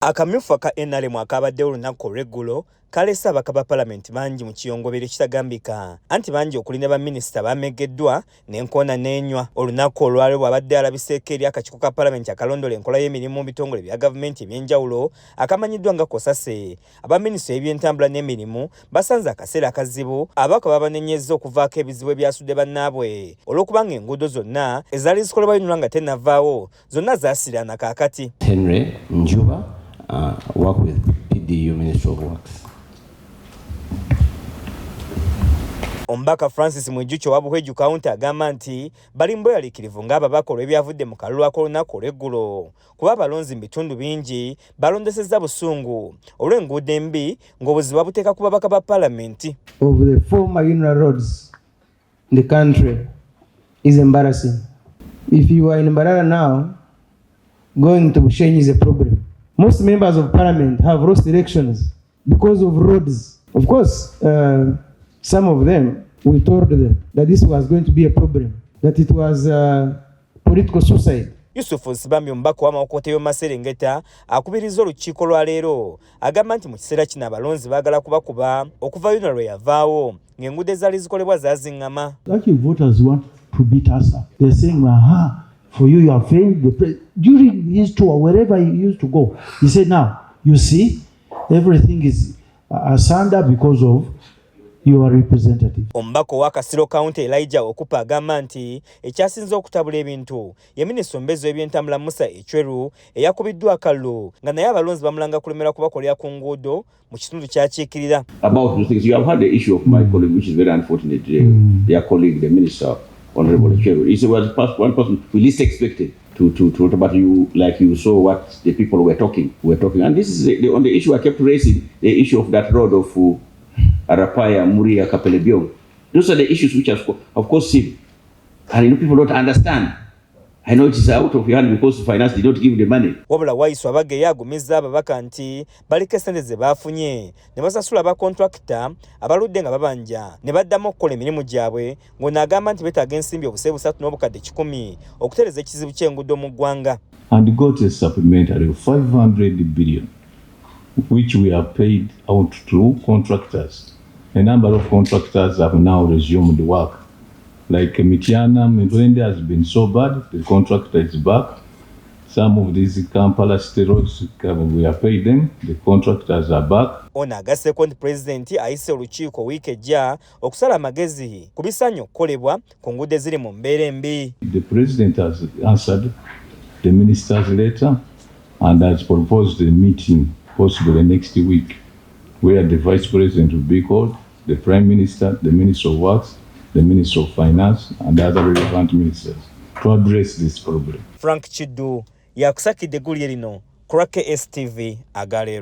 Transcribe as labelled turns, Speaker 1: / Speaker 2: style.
Speaker 1: Akamyufu aka NRM akaabaddewo olunaku olw'eggulo kaleese ababaka ba palamenti bangi mu kiyongobero ekitagambika anti bangi okuli ne baminisita bameggeddwa n'enkoona n'enywa. Olunaku olwaleero bw'abadde alabiseeko eri akakiiko ka palamenti akalondoola enkola y'emirimu mu bitongole bya gavumenti eby'enjawulo akamanyiddwa nga COSASE, aba minisitule y'ebyentambula n'emirimu basanze akaseera akazibu ababaka babanenyezza okuvaako ebizibu ebyasudde bannaabwe olw'okuba ng'enguudo zonna ezaali zikolebwa UNRA nga tennavaawo zonna zaasiraana kaakati.
Speaker 2: Henry Njuba, work with PDU Ministry of Works.
Speaker 1: Omubaka Francis Mwijukye owa Buhweju County agamba nti bali mu bweraliikirivu ng'ababaka olw'ebyavudde mu kalulu ak'olunaku olw'eggulo kuba abalonzi mu bitundu bingi balondesezza busungu olw'enguudo embi ng'obuzibu babuteeka ku babaka ba palamenti.
Speaker 3: Of the former UNRA roads in the country is embarrassing. If you are in Mbarara now, going to Bushenyi is a problem. Most members of parliament have lost elections because of roads. Of course, some of them, we told them that this was going to be a problem, that it was political suicide.
Speaker 1: Yusufu Nsibambi omubaka w'Amawokota y'omu Maserengeta akubiriza olukiiko lwa leero agamba nti mu kiseera kino abalonzi baagala kubakuba okuva UNRA lwe yavaawo ng'enguudo ezaali zikolebwa zaaziŋŋama.
Speaker 4: Actually, voters want to beat us up. They're saying, "Aha, for you, you have failed." During his tour, wherever he used to go, he said, "Now, you see, everything is asunder because of your representative."
Speaker 1: Omubaka owa Kasiro County Elijah Okupa agamba nti ekyasinze okutabula ebintu ye minisita omubeezi w'ebyentambula Musa Ecweru eyakubiddwa akalulu nga naye abalonzi bamulanga kulemera kubakolera ku nguudo mu kitundu ky'akiikirira.
Speaker 5: About those things, you have had the issue of my colleague, which is very unfortunate, their colleague, the minister, Honorable Ecweru. He was one person we least expected to, but you, like you saw what the people were talking. And this is on the issue I kept raising, the issue of that road of Arapaya, Muria, Kapelebyong. Those are the issues which have, of course, seen. And people don't understand. I know it is out of your hand because finance did not give the money.
Speaker 1: Wabula Waiswa Bageya agumizza ababaka nti baliko essente ze baafunye ne basasula abakontrakita abaludde nga babanja ne baddamu okukola emirimu gyabwe ng'ono agamba nti beetaaga ensimbi obuse 3 n'obukadde 100 okutereeza ekizibu ky'enguudo mu ggwanga.
Speaker 6: And got a supplementary of 500 billion, which we have paid out to contractors. A number of contractors have now resumed work. Like Mityana, Mubende has been so bad, the contractor is back. Some of these Kampala City roads, we have paid them, the contractors are back.
Speaker 1: Ono agasseeko nti pulezidenti ayise olukiiko wiiki ejja okusala amagezi ku bisaanye okukolebwa ku nguudo eziri mu mbeera embi.
Speaker 6: The president has answered the minister's letter and has proposed a meeting possibly next week where the vice president will be called, the prime minister, the minister of works, the minister of finance and other relevant ministers to address this problem.
Speaker 1: Frank Kiddu yakusakidde eggulire lino ku lwa KSTV agaleero.